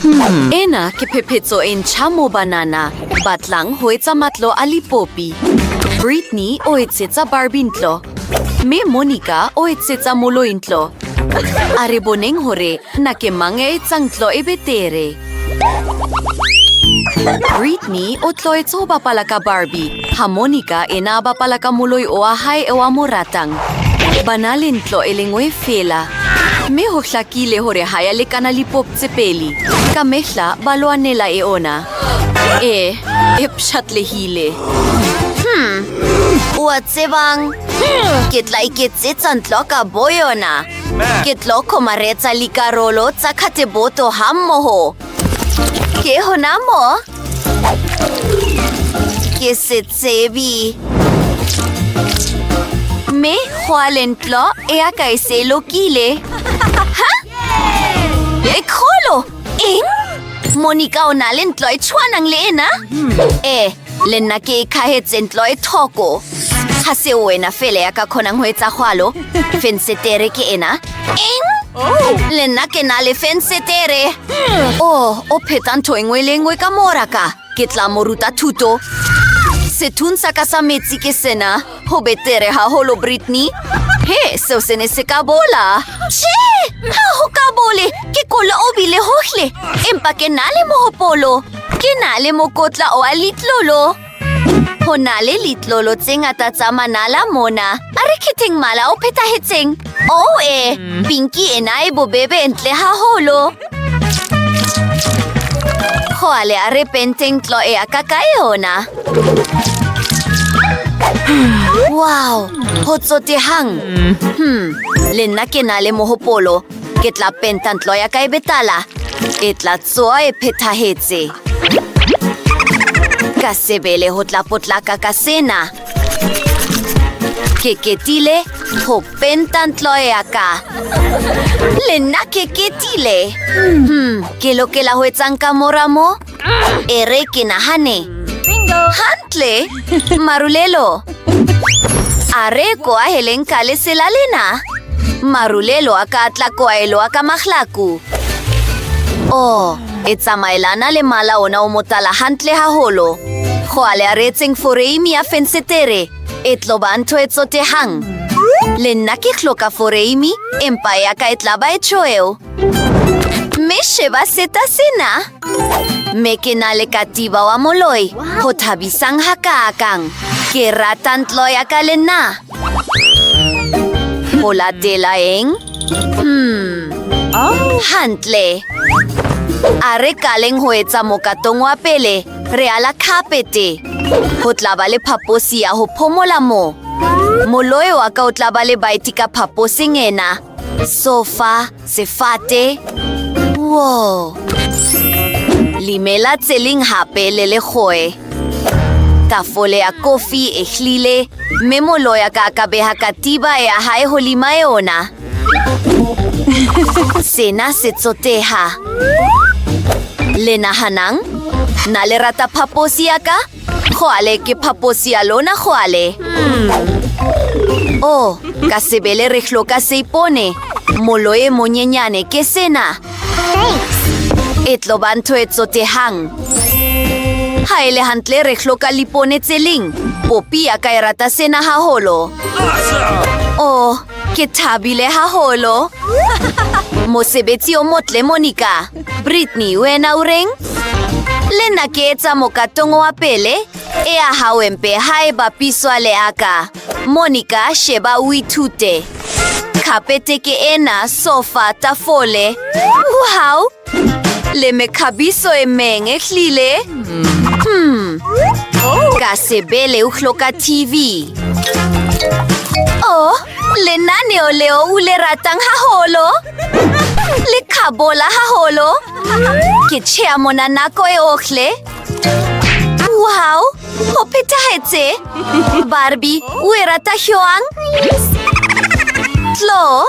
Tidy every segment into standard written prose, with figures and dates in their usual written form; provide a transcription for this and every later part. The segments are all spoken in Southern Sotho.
Ena ke phephetso e ntjha moo banana ba tlang ho etsa matlo a lipopi. Britney o etsetsa Barbie ntlo, mme Monica o etsetsa Moloi ntlo. A re boneng hore na ke mang ya etsang ntlo e betere. Britney o tloetse ho bapala ka Barbie, ha Monica ena a bapala ka moloi oa hae eo a mo ratang. Ba na le ntlo e le ngoe feela, mme ho hlakile hore ha ya lekana lipop tse peli. Kamehla ba loanela eona. E, e pshatlehile. Ua tsebang? Ke tla iketsetsa ntlo ka boyona. Ke tlo khomaretsa likarolo tsa khateboto hammoho. Ke hona mo. Ke setsebi. Me jwale ntlo ea ka e se lokile. Ha? E kgolo! Eng? Monica o na le ntlo e tshwanang le ena? Eh, le nna ke ikhahetse ntlo e thoko. Ha se wena fela ya ka kgonang ho etsa jwalo. Fensetere ke ena. Eng? Le nna ke na le fensetere. Oh, o pheta ntho e nngwe le e nngwe ka mora ka. Ke tla mo ruta thuto. Sethung sa ka sa metsi ke sena. Ho betere haholo, Britney. He, seo se ne se ka bola. Tjhe, ha ho ka bole. Ke kolo o bile hohle. Empa ke na le mohopolo. Ke na le mokotla oa litlolo. Ho na le litlolo tse ngata tsa manala mona. A re khetheng mala o phethahetseng. Oh, eh, pinki ena e bobebe e ntle haholo. Jwale a re penteng tlo ea ka ka yona. Wow, ho tsotehang. Le nna ke na le mohopolo. Ke tla penta ntlo ya ka e be tala. E tla tsoa e phethahetse. Ka sebele ho tla potlaka ka sena. Ke ketile ho penta ntlo ya ka. Le nna ke ketile. Ke lokela ho etsang ka mora mo? E re ke nahane. Hantle! Marulelo! A re koaheleng ka lesela lena. Marulelo a ka tla koaeloa ka mahlaku. Oh, e tsamaelana le mala ona o motala hantle haholo. Jwale a re etseng foreimi ya fensetere. E tlo ba ntho e tsotehang. Le nna ke hloka foreimi, empa ya ka e tla ba e tshweu. Mme sheba seta sena. Mme ke na le katiba wa moloi. Ho thabisang hakaakang. Ke rata ntlo ya ka le nna. Ho latela eng? Hantle. A re kaleng ho etsa mokatong wa pele. Re ala carpete. Ho tla ba le phaposi ya ho phomola mo. Moloi wa ka o tla ba le baeti ka phaposing ena. Sofa, sefate. Wow. Limela tse ling hape le lekgoe. Tafole ya kofi e hlile, mme moloi a ka ka beha katiba ya hae holima eona. Sena se tsoteha. Le nahanang? Na le rata phaposi ya ka? Jwale ke phaposi ya lona jwale. Oh, ka sebele re hloka seipone. Moloi e monyenyane ke sena. E tlo ba ntho e tsotehang. Ha e le hantle re hloka lipone tse ling. Popi ya ka e rata sena haholo. Oh, ke thabile haholo. Mosebetsi o motle, Monica. Britney, wena o reng? Le nna ke etsa mokatong wa pele. Ea hao empe ha e bapiswa le aka. Monica, sheba o ithute. Khapete ke ena, sofa, tafole. Wow! Le mekhabiso e meng e hlile. Ka sebele o hloka TV. Oh, lenaneo leo o le ratang haholo. Le khabola haholo. Ke tjhea mona nako e ohle. Wow, ho phethahetse. Barbie, o e rata jwang? Tlo.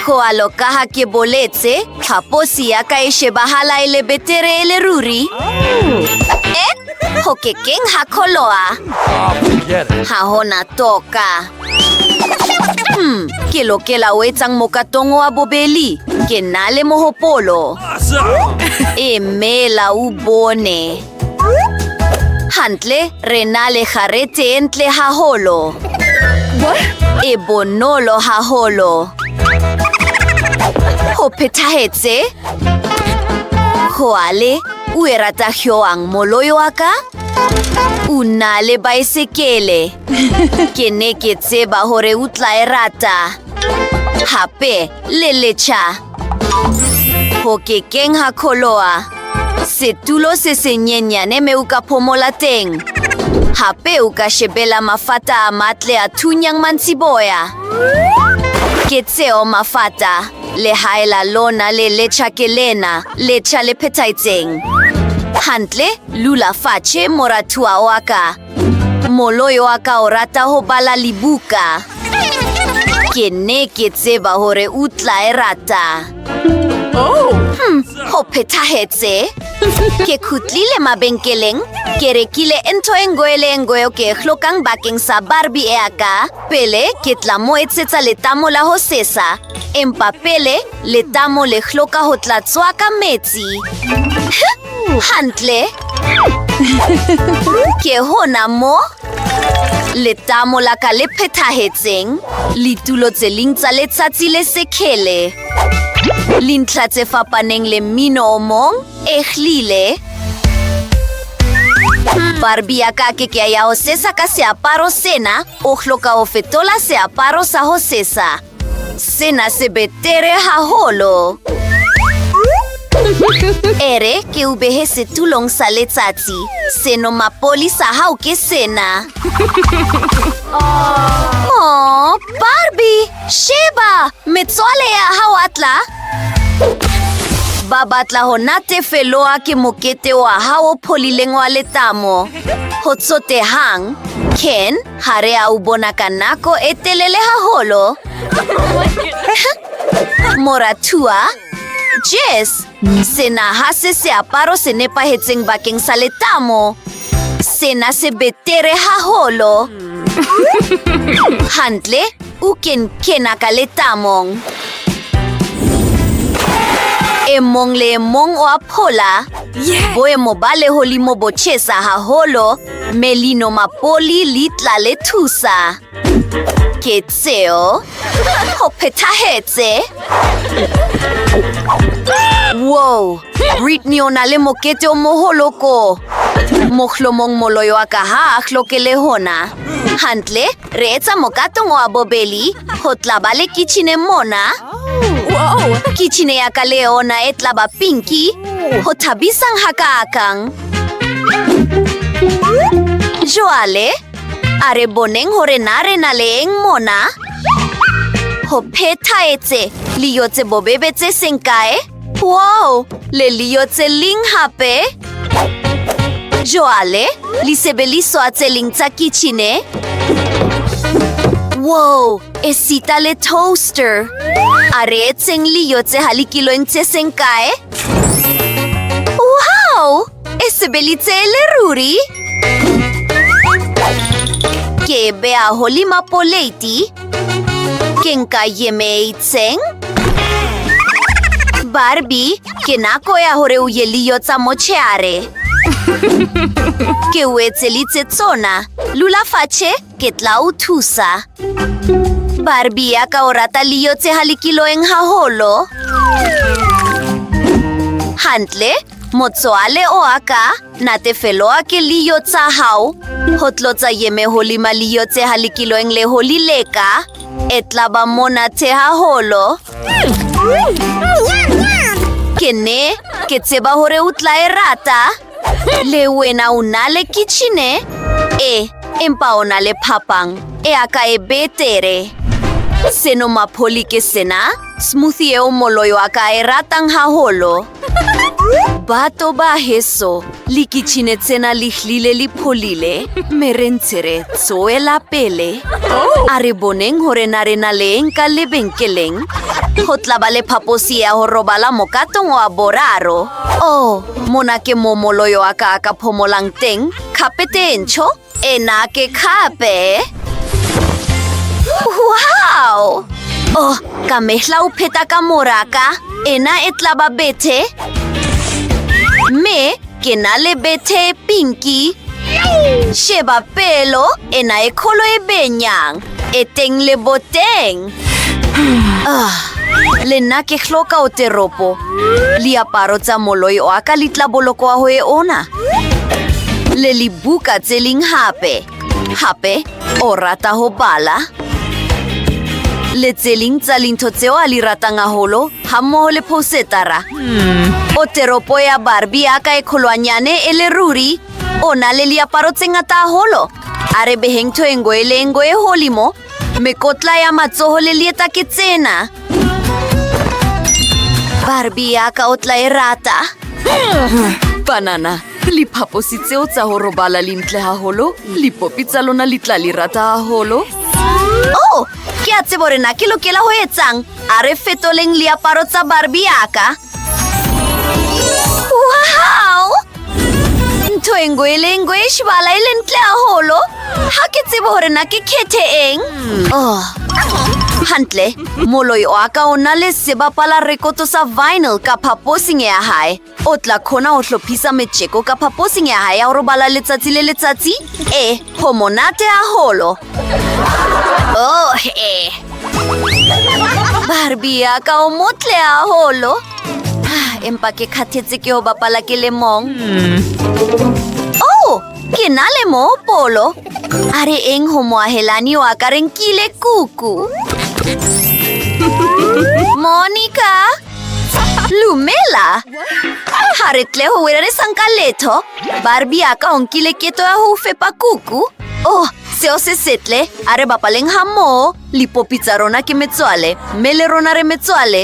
Jwalo ka ha ke boletse, phaposi ya ka e shebahala e le betere e le ruri. Eh, ho kekeng ha kholoa. Ha hona toka. Ke lokela ho etsang mokatong wa bobeli. Ke na le mohopolo. Emela u bone. Hantle, re na le kgarete e ntle haholo. E bonolo haholo. Ho phethahetse. Jwale, o e rata jwang moloi wa ka? O na le baesekele. Ke ne ke tseba hore o tla e rata. Hape, le letjha. Ho ke keng ha kholoa. Setulo se senyenyane me u ka phomola teng. Hape u ka shebela mafata a matle a thunyang mantsiboya. Ke tseo mafata. Lehae la lona le letjha ke lena, letjha le phethahetseng. Hantle, lula fatshe moratuwa wa ka. Moloi wa ka o rata ho bala libuka. Ke ne ke tseba hore o tla e rata. Ho phethahetse. Ke khutlile mabenkeleng, ke rekile ntho e nngwe le e nngwe eo ke e hlokang bakeng sa Barbie ea ka. Pele ke tla mo etsetsa letamo la ho sesa. Empa pele letamo le hloka ho tlatswa ka metsi. Hantle. Ke hona mo letamo la ka le phethahetseng, litulo tse ling tsa letsatsi le sekhele. Lintlha tse fapaneng le mmino o mong e hlile. Barbie ya ka ke ke ya ho sesa ka seaparo sena, o hloka ho fetola seaparo sa ho sesa. Sena se betere haholo. Ere ke u behe setulong sa letsatsi. Senomapoli sa hao ke sena. Oh, Barbie, sheba, metswalle ya hao a tla. Ba batla ho natefeloa ke mokete wa hao o pholileng wa letamo. Ho tsotehang, Ken, ha re a u bona ka nako e telele haholo. Moratuwa, Jess, sena ha se seaparo se nepahetseng bakeng sa letamo. Sena se betere haholo. Hantle, u ken kena ka letamong. E mong le e mong o a phola. Boemo ba leholimo bo tjhesa haholo, me linomapoli li tla le thusa. Ke tseo. Ho phethahetse. Wow, Britney o na le mokete o moholo ko. Mohlomong moloi wa ka ha a hloke le hona. Hantle, re etsa mokatong wa bobeli ho tla ba le kitjhine mona. Kitjhine ya ka le yona e tla ba pinki. Ho thabisang hakaakang. Jwale, a re boneng hore na re na le eng mona. Ho phethahetse lijo tse bobebe tse seng kae. Wow, le lijo tse ling hape. Jwale, lisebeliswa tse ling tsa kitjhine. Wow, esita le toaster. A re etseng lijo tse halikilweng tse seng kae. Wow, e sebelitse e le ruri. Ke e beha holima poleiti. Ke nka yeme e itseng. Barbie, ke nako ya hore o ye lijo tsa motshehare. Ke o etselitse tsona. Lula fatshe, ke tla o thusa. Barbie ya ka o rata lijo tse halikiloeng haholo. Hantle, motswale oa ka, natefeloa ke lijo tsa hao. Ho tlotsa yeme holima lijo tse halikiloeng le ho li leka. E tla ba monate haholo. Ke ne ke tseba hore o tla e rata. Le wena o na le kitjhine? E, empa o na le phapang. Ea ka e betere. Senomapholi ke sena, smoothie eo moloi wa ka e ratang haholo. Batho ba heso, likitjhine tsena li hlile li pholile, mme re ntse re tswela pele. A re boneng hore na re na le eng ka lebenkeleng. Ho tla ba le phaposi ya ho robala mokatong wa boraro. Oh, mona ke mo moloi wa ka a ka phomolang teng. Khapete e ntjho, ena ke khape. Wow! Oh, kamehla o pheta ka mora ka. Ena e tla ba bethe. Mme ke na le bethe e pinki. Sheba pelo ena e kholo e benyang. E teng le boteng. Ah, le nna ke hloka oteropo. Liaparo tsa moloi oa ka li tla bolokoa ho eona. Le libuka tse ling hape. Hape, o rata ho bala. Le tse ling tsa lintho tseo a li ratang haholo, hammoho le phousetara. Oteropo ya Barbie ya ka e kholoanyane e le ruri. O na le liaparo tse ngata haholo. A re beheng ntho e ngoe le e ngoe holimo. Mekotla ya matsoho le lieta ke tsena. Barbie ya ka o tla e rata. Banana, liphaposi tseo tsa ho robala li ntle haholo. Lipopi tsa lona li tla li rata haholo. Oh, ke a tseba hore na ke lokela ho etsang. A re fetoleng liaparo tsa Barbie ya ka. Wow! Ntho e ngoe le e ngoe e shebahala e le ntle haholo. Ha ke tsebe hore na ke khethe eng. Oh. Hantle, moloi oa ka o na le sebapala rekoto sa vinyl ka phaposing ea hae. O tla khona ho hlophisa metjeko ka phaposing ea hae ya ho robala letsatsi le letsatsi. E, ho monate haholo. Oh, eh. Barbie ya ka o motle haholo. Ah, empa ke khathetse ke ho bapala ke le mong. Oh, ke na le mohopolo. A re eng ho moahelani wa ka re nkile kuku. Monica, lumela. Ha re tle ho wena re sa nka letho. Barbie ya ka o nkile keto ya ho fepa kuku. Oh, seo se setle. A re bapaleng hammoho. Lipopi tsa rona ke metswale, mme le rona re metswale.